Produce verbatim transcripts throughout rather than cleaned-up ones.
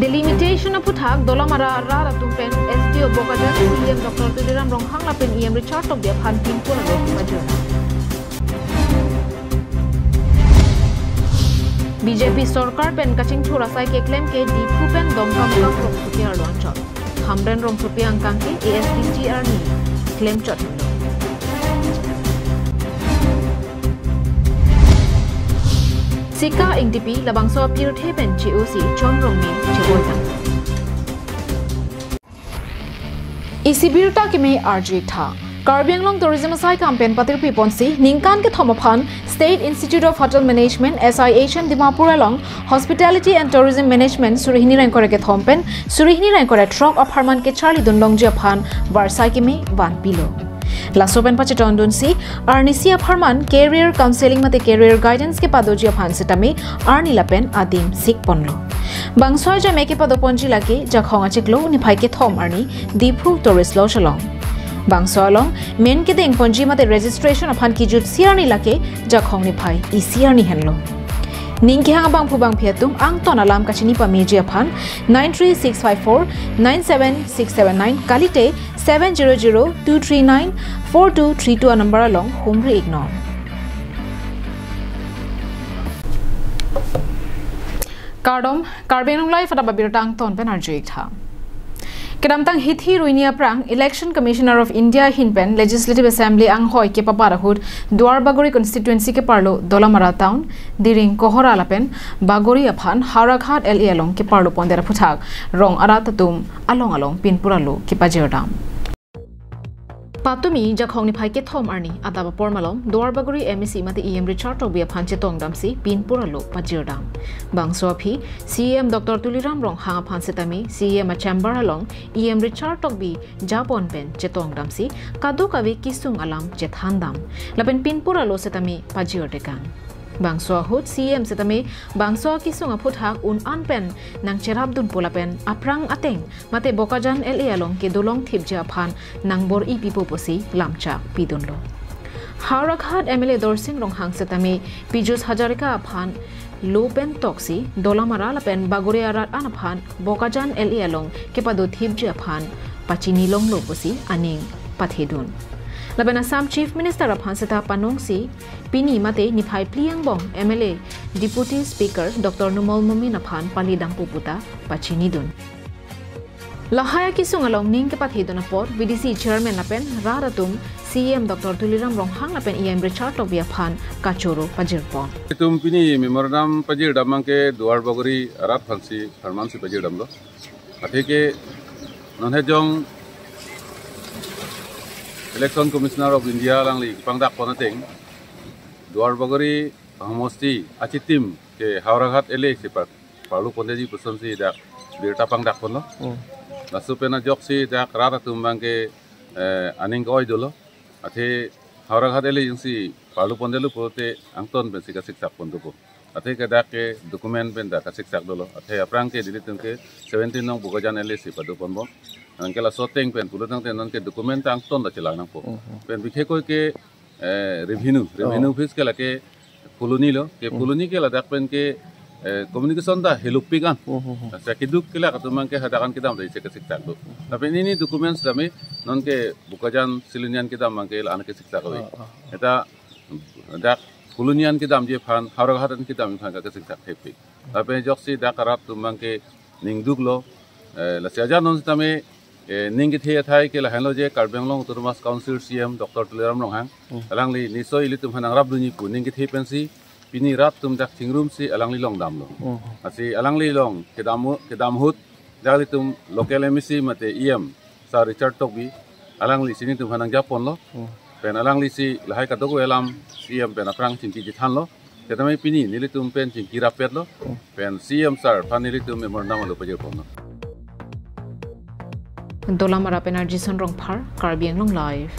Delimitation aphuthak Dolamara arat atum pen S D O Bokajan, C E M Doctor Tuliram Ronghang lapen E M Richard Tokbi aphan pinpur alo pajir. B J P sorkar pen kachingthur asai keklem ke Diphu pen Dongkamukam rongsopi arlo anchot. Hamren rongsopi angkang ke A S D C arni klemchot henlo. Sika Ingtipi labangso apirthe pen C O C Chon Rongmi cheboi tang. Isi birta keme arju-ik tha. Karbi Anglong Tourism asai kam pen patirpi ponsi ningkan kethom aphan State Institute of Hotel Management, S I H M Dimapur along Hospitality and Tourism Management suri hini ingkoi ra kethom pen suri hini ingkoi ra throk apharman kecharli dun longji aphan varsai keme vanpilo. Laso pen pachetongdunsi arnisi apharman career counseling mate career guidance kepadoji aphan sitame arni lapen adim sikponlo. Bangso ajame kepadoponji lake Jakhong achiklo niphai kethom arni Diphu Tourist Lodge along. Bangso along men kedengponji mate registration aphan kijutsi arni lake Jakhong niphai isi arni henlo. Ning kehang abangphu bangphi atum angton alam kachini pameji aphan nine three six five four nine seven six seven nine kalite seven zero zero two three nine four two three two anumber along humri-iknon. Kardom, Karbi Anglong Live adap abirta angton pen arju-ik tha. Kedamtang hithi ruini aphrang Election Commissioner of India ahin pen Legislative Assembly anghoi kepabat ahut Duarbagori constituency keparlo Dolamara town, Diring Kohora lapen Bagori aphan Howraghat L A along keparlo pondet aphuthak rong arat atum along along pinpur alo kepajirdam. Patumi Jakhong niphai kethom arni adap apor malom Duarbagori M A C mate E M Richard Tokbi aphan chetongdamsi pinpur alo pajirdam. Bangso aphi C E M Doctor Tuliram Ronghang aphan sitame C E M a-chamber along E M Richard Tokbi japon pen chetongdamsi kadokave kesung alam chethandam. Lapen pinpur alo sitame pajirtekang. Bangso ahut C E M sitame bangso akesung aphuthak un-an pen nangcherapdunpo lapen aphrang ateng mate Bokajan L A along kedo longthipji aphan nangbor-i pipo pusi lamchak pidunlo. Howraghat M L A Dorsing Ronghang sitame Piyush Hazarika aphan lo pen toksi Dolamara lapen Bagori arat an aphan Bokajan L A along kepadothipji aphan pachini longlo pusi aning pathedun. Lapen Assam Chief Minister aphan sita panongsi pini mate niphai phli angbong M L A Deputy Speaker Doctor Numal Momin aphan palidampo puta pachinidun. Lahai akesung along ning kepathedun apor V D C Chairman lapen rat atum C E M Doctor Tuliram Ronghang lapen E M Richard Tokbi aphan kachoro pajirpon. Itum pini memorandum pajirdam abangke Duarbagori arat aphansi apharmansi pajirdamlo. Atheke non hejong Election Commissioner of India alangli pangdakpon ateng Duarbagori homosti achitim ke Howraghat L A si par-, parlo pondetji pusonsi dak birta pangdakponlo. Hmm. Laso pen ajoksi dak rat atum abangke, eh, aning ke-oi dolo. Athe Howraghat L A jongsi parlo pondetlo pulote angton pensi kasiksak pon dopo. Athe ke dak ke document pen dak kasiksak dolo. Athe aphrang ke nelitum ke seventeen nong Bokajan L A si padoponbom. Anke laso ateng pen pulotangte non ke document angton ta chelang nangpo. Mhm. Pen bikhekoi ke, eh, revenue, revenue Oh. office ke lake Phuloni lo, ke Hmm. Phuloni ke ladak pen ke, eh, communication ta helopik an. Mhm. Sa keduk ke lak atum abangke hadak an kedam ta isi kasiksak do. Tapi ini, ini documents tame non ke Bokajan Silonijan kedam abangke la-an kasiksak ave. Ah, ah. Eta dak Phuloni an kedamji aphan, Howraghat an kedamji aphan kasiksak thepik. Lapen ajoksi dak arat atum abangke ning duklo, eh, lasi ajan non sitame, eh, ning kethe athai ke lahenlo je Karbi Anglong Autonomous Council C E M Doctor Tuliram Ronghang. Hmm. Alangli niso ilitum aphan nangrapdunji pu ning kethe pensi pini rat atum dak chingrumsi alangli along damlo. Hmm. Lasi alangli along kedam, kedam ahut dak ilitum local M A C mate E M Sir Richard Tokbi, alanglisi nelitum aphan nangjaponlo. Hmm. Pen alanglisi lahai kadokave alam C E M pen aphrang chingki chethanlo. Setame pini nelitum pen chingki rappetlo. Hmm. Pen C E M sir aphan nelitum memorandum alo pajirponlo. Dolamara pen R J Son Rongphar, Karbi Anglong Live.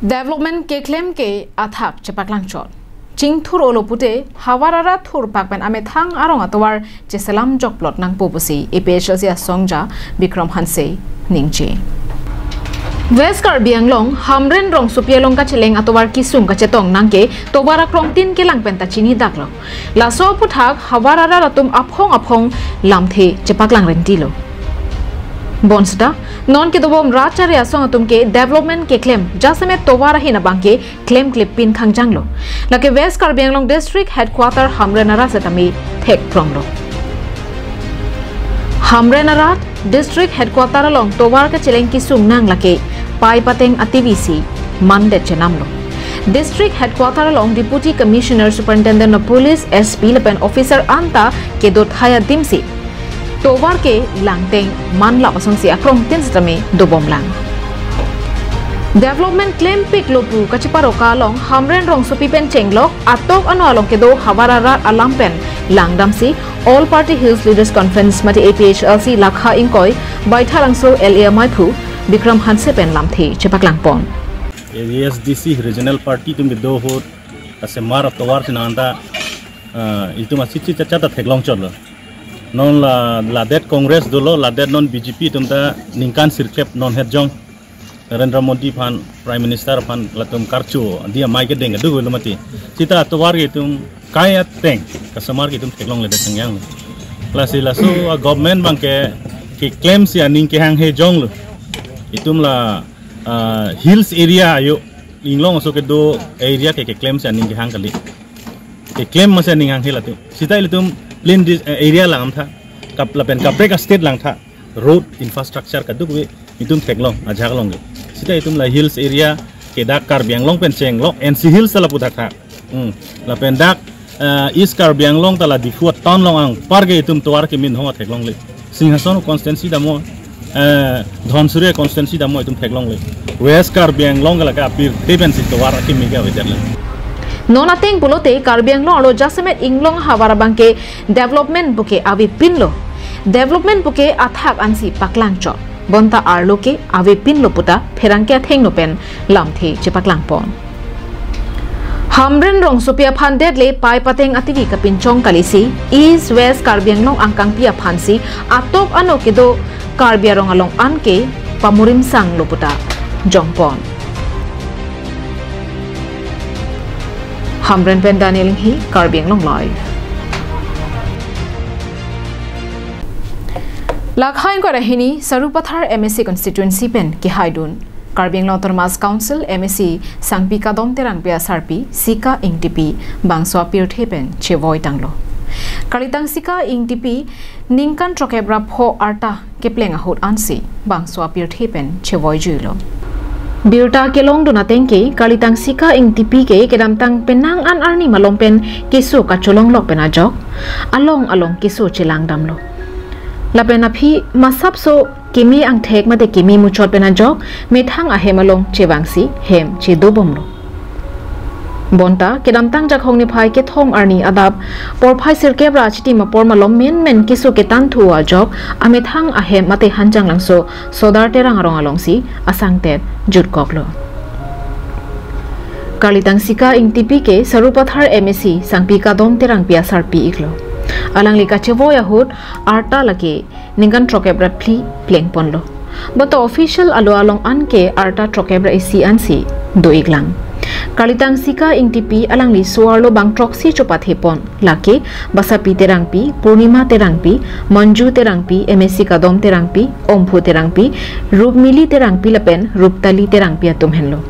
Development keklem ke athak chepaklangchot. Chingthur olo pute havar arat thurpak pen amethang arong atovar cheselam jokplot nangpo pusi A P H L C asongja Bikram Hanse ningje. West Karbi Anglong, Hamren rongsopi along kacheleng atovar kesung kachetong nangke tovar akrongtin kelang pen ta chinidaklo. Laso aphuthak havar arat atum aphong aphong lamthe chepaklang rentilo. Bonsita, non kedobom rat chari asong atum ke development keklem jasemet tovar ahin abangke klemkle pin khangjanglo. Lake West Karbi Anglong District Headquarter Hamren arat setame thekpronglo. Hamren arat District Headquarter along tovar kacheleng kesung nang lake pai pateng ativi si mandet chenamlo. District Headquarter along Deputy Commissioner, Superintendent of Police, S P lapen officer anta kedo thai adimsi tovar kelang ateng manlap asonsi akrongtin setame dobomlang. Development klempiklo pu kacheparoka along Hamren rongsopi pen chenglok atok ano along kedo havar arat alam pen langdamsi All Party Hills Leaders Conference mate A P H L C lakha ingkoi Baithalangso L A amaiphu Bikram Hanse pen lamthe chepaklangpon. A S D C regional party atum kedo ahut kasemar atovar si nangta, ah, itum asitsi chacha ta theklong chotlo. Non la, ladet Congress dolo, ladet non B J P atum ta ningkan sirkep non hetjong Narendra Modi aphan, Prime Minister aphan latum karcho, dia mai kedeng adu lo mati. Sita atovar ke itum kai ateng, kasemar ke itum theklongledet thangjang. Lasi laso a government abangke keklem si aning kehang he jonglo. Itum la, ah, hills area ayo, inglong aso kedo area ke keklem si aning kehang kali. Keklem masi aning hang he latum. Sita ilitum plain dis-, eh, area lang tha. Kap lapen kaprek a state lang tha. Road infrastructure kadokave itum theklong ajak longke. Sita itum la hills area ke dak Karbi Anglong pen chenglok N C Hills ta lapu dak tha. Hmm. Lapen dak, eh, East Karbi Anglong ta la Diphu town along anpar ke itum tovar kemin hong theklongle. Singhason constituency damo, eh, Dhansiri constituency damo itum theklongle. West Karbi Anglong ke lake apirthe pensi tovar akimi ke avedet le. Non ateng pulote Karbi Anglong arlo jasemet inglong havar abangke development puke avepinlo. Development puke athak ansi paklangchot. Bonta arlo ke avepinlo puta pherangke athengno pen lamthe chepaklangpon. Hamren rongsopi aphan det le pai pateng ativi kapinchong kalisi, East West Karbi Anglong angkangpi aphansi atok ano kedo Karbi arong along anke pamurimsanglo puta jongpon. Hamren pen Daniel Inghi, Karbi Anglong Live. Lakha ingkoi ra hini Sarupathar M A C constituency pen kehaidun Karbi Anglong Autonomous Council M A C Sangpi Kadom Terangpi asarpi Sika Ingtipi bangso apirthe pen chevoi tanglo. Kalitang Sika Ingtipi ningkan throkkep ra pho arta kepleng ahut ansi bangso apirthe pen chevoi juilo. Birta kelongdun ateng ke Kalitang Sika Ingtipi ke kedamtang penang an arni malom pen keso kacholonglok pen ajok along along keso chelangdamlo. Lapen aphi masapso keme angthek mate keme muchot pen ajok methang ahem along chevangsi hem chedobomlo. Bonta kedamtang Jakhong niphai kethom arni adap porphai sirkep ra achitim apor malom menmen keso ketangthu ajok amethang ahem mate Hanjanglangso Sodar Terang arong alongsi asangtet jutkoklo. Kalitang Sika Ingtipi ke Sarupathar M A C Sangpi Kadom Terangpi asarpi iklo. Alangli kachevoi ahut arta lake ningkan throkkep ra phli plengponlo. Bonta official alo along anke arta throkkep ra isi ansi do-iklang. Kalitang Sika Ingtipi alangli so-arlo bang throksi chopathepon lake Basapi Terangpi, Purnima Terangpi, Manju Terangpi, M A C Kadom Terangpi, Omphu Terangpi, Rupmili Terangpi lapen Ruptali Terangpi atum henlo.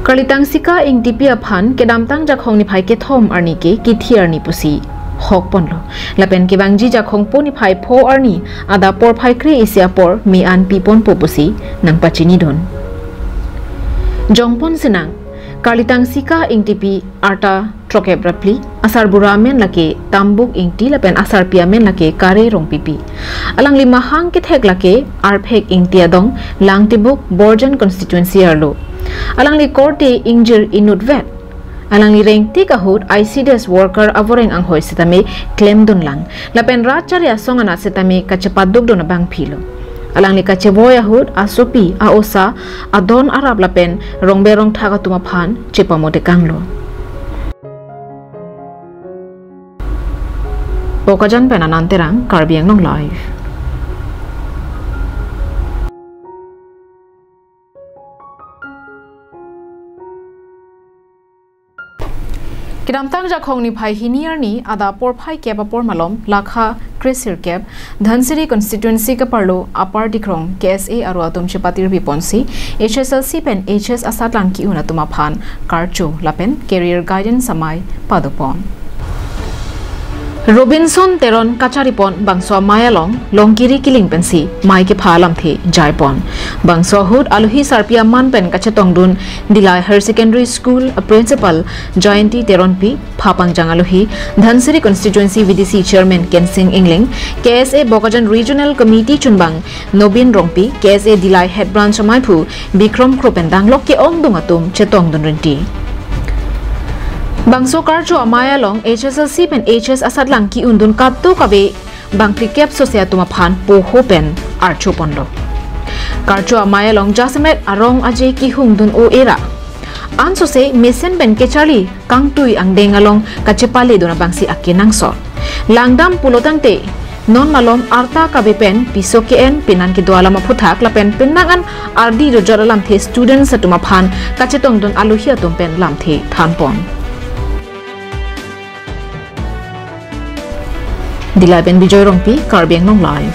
Kalitang Sika Ingtipi aphan kedamtang Jakhong niphai kethom arni ke kithi arni pusi hokponlo. Lapen kevangji Jakhong po niphai pho arni adap porphai kre-isi apor me-an piponpo pusi nangpachinidun. Jongpon sinang, Kalitang Sika Ingtipi arta throkkep ra phli, asarbura amen lake Tambuk Ingti lapen asarpi amen lake Kare Rongpipi. Alangli mahang kethek lake Arphek Ingti adong, Langtibuk, Borjan constituency arlo. Alangli korte ingjir inutvet. Alangli rengtik ahut I C D S worker avoreng anghoi sitame klemdunlang. Lapen rat chari asong anat sitame kachepadukdun abangphilo. Alangli kachevoi ahut asopi, a-osa, adon arap lapen rongbe rongthak atum aphan chepamotekanglo. Bokajan pen Anand Terang, Karbi Anglong Live. Kedamtang Jakhong niphai hini arni adap porphai kep apor malom lakha kresirkep Dhansiri constituency kaparlo Upper Dikrong K S A aro atum chepatirpi ponsi H S L C pen H S asatlang ki-un atum aphan karcho lapen career guidance amei padopon. Robinson Teron kacharipon bangso amei along Longkiri Kiling pensi mei kepha alamthe jaipon. Bangso ahut alohi sarpi aman pen kachetongdun Dillai Higher Secondary School a Principal Jayanti Teronpi, phapangjang alohi Dhansiri Constituency V D C Chairman Kensing Ingling, K S A Bokajan Regional Committee chunbang Nobin Rongpi, K S A Dillai Head Branch ameiphu Bikrom Kro pen danglok ke-ongdung atum chetongdun rinti. Bangso karcho amei along H S L C pen H S asatlang ki-undun kadokave bangphlikep sose atum aphan poho pen archoponlo. Karcho amei along jasemet arong aje kihungdun o era ansose mesen pen kecharli kangtui angdeng along kachepaledun abangsi akenangsot. Langdam pulotangte non malom arta kave pen piso ke-en, penan kedo alam aphuthak lapen penang an ardi dojot alamthe students atum aphan kachetongdun alohi atum pen lamthe thanpon. Dillai pen Bijoy Rongpi, Karbi Anglong Live.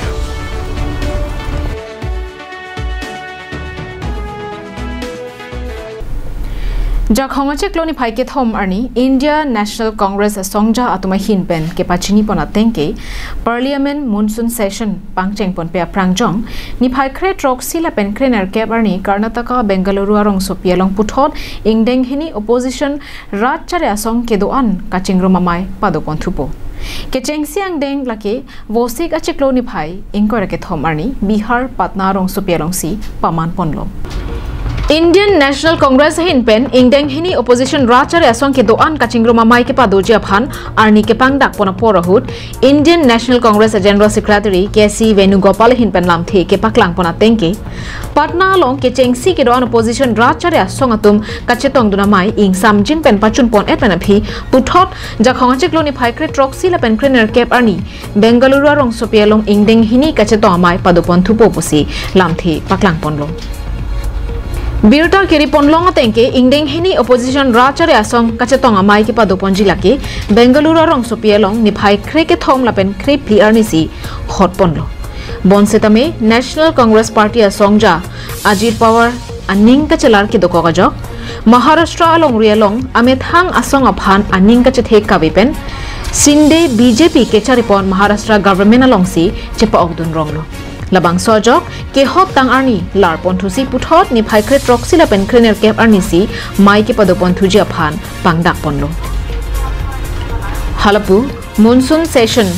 Jakhong achiklo niphai kethom arni Indian National Congress asongja atum ahin pen kepachinipon atengke Parliament Monsoon Session pangchengponpe aphrang jong niphai kre throksi lapen krenerkep arni Karnataka Bengaluru arongsopi along puthot ingdeng hini opposition Rajchari Asong kedo-an kachingrum amei padoponthupo. Kechengsi angdeng lake Vosik achiklo niphai ingkoi ra kethom arni Bihar Patna arongsopi alongsi pamanponlo. Indian National Congress ahin pen ingdeng hini opposition Rajchari Asong kedo-an kachingrum amei kepadoji aphan arni kepangdakpon apor ahut Indian National Congress a General Secretary K C Venugopal ahin pen lamthe kepaklangpon atengke Patna along kechengsi kedo-an opposition Rajchari Asong atum kachetongdun amei ingsamjin pen pachunpon-et pen aphi puthot Jakhong achiklo niphai kre throksi lapen krenerkep arni Bengaluru arongsopi along ingdeng hini kachetong amei padoponthupo pusi lamthe paklangponlo. Birta keriponlong atengke ingdeng hini opposition Rajchari Asong kachetong amei kepadoponji lake Bengaluru arongsopi along niphai kre kethom lapen krephli arnisi hotponlo. Bonsetame National Congress Party asongja Ajit Pawar aning kachelar kedokok ajok, Maharashtra alongri along amethang asong aphan aning kachethek kave pen Shinde B J P kecharipon Maharashtra government alongsi chepa-okdun ronglo. Labangso ajok kehot tang arni larponthusi puthot niphai kre throksi lapen krenerkep arnisi mei kepadoponthuji aphan pangdakponlo. Halapu Monsoon Session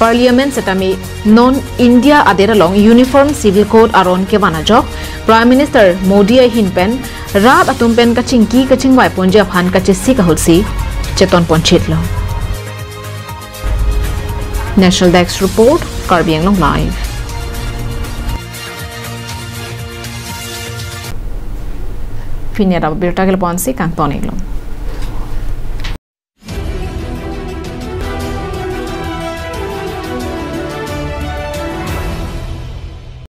Parliament setame non India adet along Uniform Civil Code aron kevan ajok Prime Minister Modi ahin pen rat atum pen kachingki kachingvaiponji aphan kachesik ahutsi chetonponchitlo. National Desk Report, Karbi Anglong Live. Pini adap abirta ke lapu-ansi kangton-iklo.